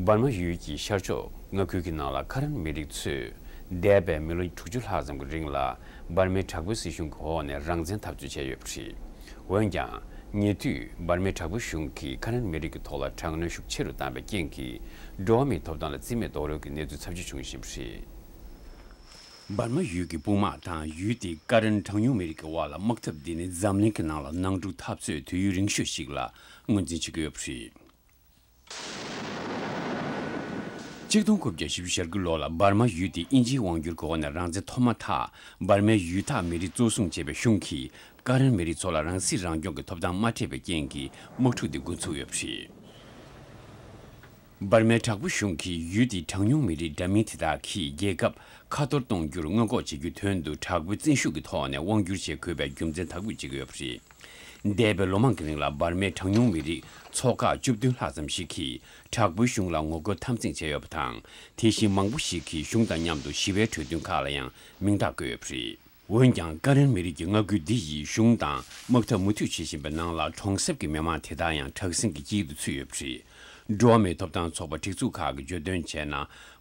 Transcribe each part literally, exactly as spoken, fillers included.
འབར་མ་ཡུལ་གྱི་ཤར་ཕྱོགས་མངའ་ཁུལ་གྱི་ནང་ལ་ཀ་རན་མི་རིགས་ཚོས་འདས་པའི་མི་ལོ་དྲུག་ཅུ་ལྷག་ཙམ་གྱི་རིང་ལ་འབར་མའི་དྲག་པོའི་སྲིད་གཞུང་གི་འོག་ནས་རང་བཙན་འཐབ་རྩོད་བྱས་ཡོད་པ་རེད། འོན་ཀྱང་། ཉེ་དུས་འབར་མའི་དྲག་པོའི་གཞུང་གིས་ཀ་རན་མི་རིགས་ཀྱི་ཐོག་ལ་དྲག་གནོན་ཤུགས་ཆེ་རུ་བཏང་བའི་རྐྱེན་གྱིས། འགྲོ་བ་མིའི་ཐོབ་ཐང་ལ་རྩིས་མེད་རྡོག་རོལ་གྱི་གནས་ཚུལ་ཚབས་ཆེ་བྱུང་བཞིན་པ་རེད། འབར་མ་ཡུལ་གྱི་དཔུང་དམག་དང་ཡུལ་དེའི་ཀ་རན་གྲངས་ཉུང་མི་རིགས་ཀྱི་དབར་ལ་དམག་འཐབ་འདི་ནི་འཛམ་གླིང་གི་ནང་ལ་ནང་འཁྲུག་འཐབ་རྩོད་དུས་ཡུན་རིང་ཤོས་ཤིག་ལ་ངོས་འཛིན་བྱེད་ཀྱི་ཡོད་པ་རེད། ཆིག་སྟོང་དགུ་བརྒྱ་བཞི་བཅུ་ཞེ་དགུ་ལོ་ལ་འབར་མ་ཡུལ་དེ་དབྱིན་ཇིའི་དབང་སྒྱུར་གྱི་འོག་ནས་རང་བཙན་ཐོབ་མ་ཐག་འབར་མའི་ཡུལ་ཐག་མི་རིགས་གཙོ་བཟུང་བྱས་པའི་གཞུང་གིས་ཀ་རན་མི་རིགས་ཚོ་ལ་རང་སྲིད་རང་སྐྱོང་གི་ཐོབ་ཐང་མ་སྤྲད་པའི་རྐྱེན་གྱིས་དམག་འཁྲུག་འདི་འགོ་ཚུགས་ཡོད་པ་རེད། འབར་མའི་དྲག་པོ་གཞུང་གིས་ཡུལ་དེའི་གྲངས་ཉུང་མི་རིགས་འདྲ་མིན་དེ་དག་གིས་རྒྱལ་ཁབ་ཁ་གཏོར་གཏོང་རྒྱུར་སྔོན་འགོག་བྱེད་རྒྱུའི་དོན་དུ་དྲག་པོའི་བཙན་ཤུགས་ཀྱི་ཐོག་ནས་དབང་བསྒྱུར་བྱེད་དགོས་པའི་རྒྱུ་མཚན་དག་པོས་བྱེད་ཀྱི་ཡོད་པ་རེད། འདས་པའི་ལོ་མང་གི་རིང་ལ་འབར་མའི་གྲངས་ཉུང་མི་རིགས་ཚོགས་ཁག་བཅུ་བདུན་ལྷག་ཙམ་ཞིག་གིས་དྲག་པོའི་གཞུང་ལ་ངོ་རྒོལ་འཐབ་འཛིང་བྱས་ཡོད་པ་དང་། དེ་བཞིན་མང་པོ་ཞིག་གིས་གཞུང་དང་མཉམ་དུ་ཞི་བའི་གྲོས་མཐུན་ཁག་ལ་ཡང་མིང་རྟགས་བཀོད་ཡོད་པ་རེད། འོན་ཀྱང་ཀ་རན་མི་རིགས་ཀྱི་མངའ་ཁུལ་འདི་ཡི་གཞུང་དང་དམག་འཐབ་མུ་མཐུད་བྱེད་བཞིན་པའི་ནང་ལ་གྲོང་གསེབ་ཀྱི་མི་མང་དེ་དག་ཡང་དྲག་ཟིང་གི་དཀྱིལ་དུ་ཚུད་ཡོད་པ་རེད། འགྲོ་བ་མིའི་ཐོབ་ཐང་ཚོགས་པ་སྒྲིག་འཛུགས་ཁག་གིས་བརྗོད་དོན་བྱས་ན།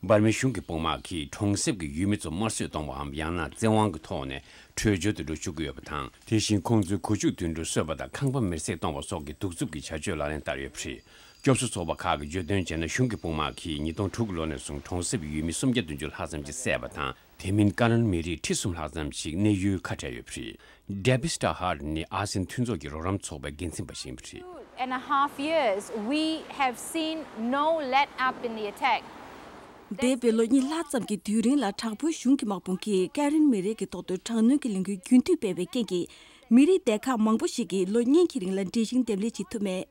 འབར་མའི་གཞུང་གི་དཔུང་དམག་གིས་གྲོང་གསེབ་ཀྱི་ཡུལ་མི་ཚོ་དམར་གསོད་གཏོང་བའམ་ཡང་ན་བཙན་དབང་གི་ཐོག་ནས་བྲོས་བྱོལ་དུ་འགྲོ་བཅུག་གི་ཡོད་པ་དང་། དེ་བཞིན་ཁོང་ཚོའི་སྒོ་ཕྱུགས་དུད་འགྲོ་གསོད་པ་དང་ཁང་པ་མེར་སྲེག་གཏོང་བ་སོགས་ཀྱི་གདུག་རྩུབ་ཀྱི་བྱ་སྤྱོད་ལག་ལེན་བསྟར་ཡོད་པ་རེད། སྐྱོབ་གསོ་ཚོགས་པ་ཁག་གིས་བརྗོད་དོན་བྱས་ན། གཞུང་གི་དཔུང་དམག་གིས་ཉིས་སྟོང་དྲུག་གི་ལོ་ནས་བཟུང་གྲོང་གསེབ་ཡུལ་མི་སུམ་བརྒྱ་བདུན་ཅུ་ལྷག་ཙམ་ཞིག་བསད་པ་དང་། དེ་མིན་ཀ་རན་མི་རིགས་ཁྲི་གསུམ་ལྷག་ཙམ་ཞིག་གནས་ཡུལ་ཁ་བྲལ་ཡོད་པ་རེད། Debbie Stahart ནི་ཨ་སེན་མཐུན་ཚོགས་ཀྱི་རོགས་རམ་ཚོགས་པའི་འགན་འཛིན་པ་ཞིག་ཡིན་པ་རེད། Two and a half years, we have seen no let up in the attack. འདས་པའི་ལོ་གཉིས་ལྷག་ཙམ་གྱི་དུས་རིང་ལ་དྲག་པོའི་གཞུང་གི་དམག་དཔུང་གིས་ཀ་རན་མི་རིགས་ཀྱི་ཐོག་ཏུ་དྲག་གནོན་གྱི་ལས་འགུལ་རྒྱུན་མཐུད་སྤེལ་བའི་རྐྱེན་གྱིས། མི་རིགས་སྡེ་ཁག་མང་པོ་ཞིག་གིས་ལོ་གཉིས་ཀྱི་རིང་ལ་འདྲི་ཞིང་འདེམས་ལས་བྱེད་ཐུབ་མེད།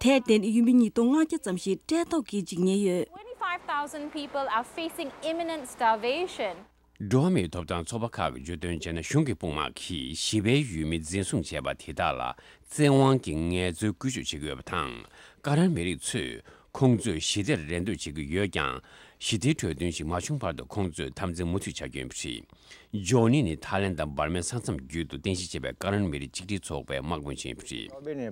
དེར་བརྟེན་ཡུལ་མི་ཉིས་སྟོང་ལྔ་བརྒྱ་ཙམ་ཞིག་བཀྲེས་ལྟོགས་ཀྱིས་འཇིགས་ཉེན་ཡོད། Twenty-five thousand people are facing imminent starvation. འགྲོ་བ་མིའི་ཐོབ་ཐང་ཚོགས་པ་ཁག་གིས་བརྗོད་དོན་བྱས་ན། གཞུང་གི་དཔུང་དམག་གིས་ཞི་བའི་ཡུལ་མི་འཛིན་བཟུང་བྱས་པ་དེ་དག་ལ་བཙན་དབང་གིས་ངལ་རྩོལ་བཀོལ་སྤྱོད་བྱེད་ཀྱི་ཡོད་པ་དང་། ཀ་རན་མི་རིགས་ཚོས་ཁོང་ཚོས་ཞི་བདེར་རེ་འདོད་བྱེད་ཀྱི་ཡོད་ཀྱང་། ཞི་བདེའི་གྲོས་མཐུན་ཞིག་མ་བྱུང་བར་དུ་ཁོང་ཚོས་འཐབ་འཛིང་མུ་མཐུད་བྱ་རྒྱུ་ཡིན་པ་རེད། ཇོ་ནི་ནི་ཐའི་ལེན་དང་འབར་མའི་ས་མཚམས་བརྒྱུད་དུ་རྟེན་གཞི་བྱས་པའི་ཀ་རན་མི་རིགས་གཅིག་སྒྲིལ་ཚོགས་པའི་དམག་དཔོན་ཞིག་ཡིན་པ་རེད།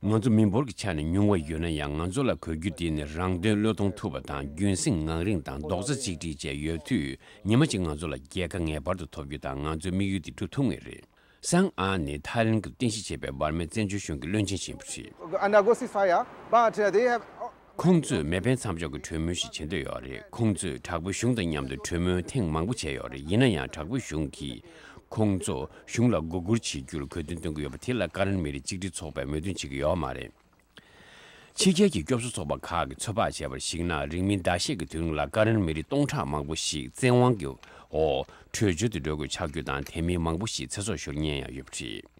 ང་ཚོ་མི་འབོར་གྱི་ཆ་ནས་ཉུང་བ་ཡོད་ན་ཡང་། ང་ཚོ་ལ་དགོས་རྒྱུ་དེ་ནི་རང་དོན་བློས་གཏོང་ཐུབ་པ་དང་། རྒྱུན་སྲིང་ངང་རིང་དང་རྡོག་རྩ་གཅིག་སྒྲིལ་བཅས་ཡོད་དུས། ཉི་མ་གཅིག་ང་ཚོ་ལ་རྒྱལ་ཁ་ངེས་པར་དུ་ཐོབ་རྒྱུ་དང་། ང་ཚོའི་དམིགས་ཡུལ་དེ་འགྲུབ་ཐུབ་ངེས་རེད། སང་ཨན་ནི་ཐའི་ལེན་གྱིས་རྟེན་གཞི་བྱས་པའི་འབར་མའི་བཙན་བྱོལ་གཞུང་གི་བློན་ཆེན་ཞིག་ཡིན་པ་རེད། Under Go Ceasefire, but uh, they have. ཁོང་ཚོས་མེ་འཕེན་མཚམས་འཇོག་གི་གྲོས་མོལ་ཞིག་བྱེད་འདོད་ཡོད་རེད། ཁོང་ཚོས་དྲག་པོའི་གཞུང་དང་མཉམ་དུ་གྲོས་མོལ་ཐེངས་མང་པོ་བྱས་ཡོད་རེད། ཡིན་ན་ཡང་། དྲག་པོའི་གཞུང་གིས་ཁོང་ཚོ་གཞུང་ལ་མགོ་སྒུར་བྱེད་རྒྱུར་དགོས་འདུན་སྟོན་གྱི་ཡོད་པ་དེ་ལ་ཀ་རན་མི་རིགས་གཅིག་སྒྲིལ་ཚོགས་པས་མོས་མཐུན་བྱེད་ཀྱི་ཡོད་མ་རེད། ཕྱི་རྒྱལ་གྱི་སྐྱོབ་གསོ་ཚོགས་པ་ཁག་གིས་ཚོད་དཔག་བྱས་པར་གཞིགས་ན། རིང་མིན་ཟླ་ཤས་ཀྱི་དུས་རིང་ལ་ཀ་རན་མི་རིགས་སྟོང་ཕྲག་མང་པོ་ཞིག་བཙན་དབང་གི་འོག་བྲོས་བྱོལ་དུ་འགྲོ་དགོས་ཆགས་རྒྱུ་དང་། དེ་མིན་མང་པོ་ཞིག་ཚེ་སྲོག་ཤོར་ཉེན་ཡང་ཡོད་པ་རེད།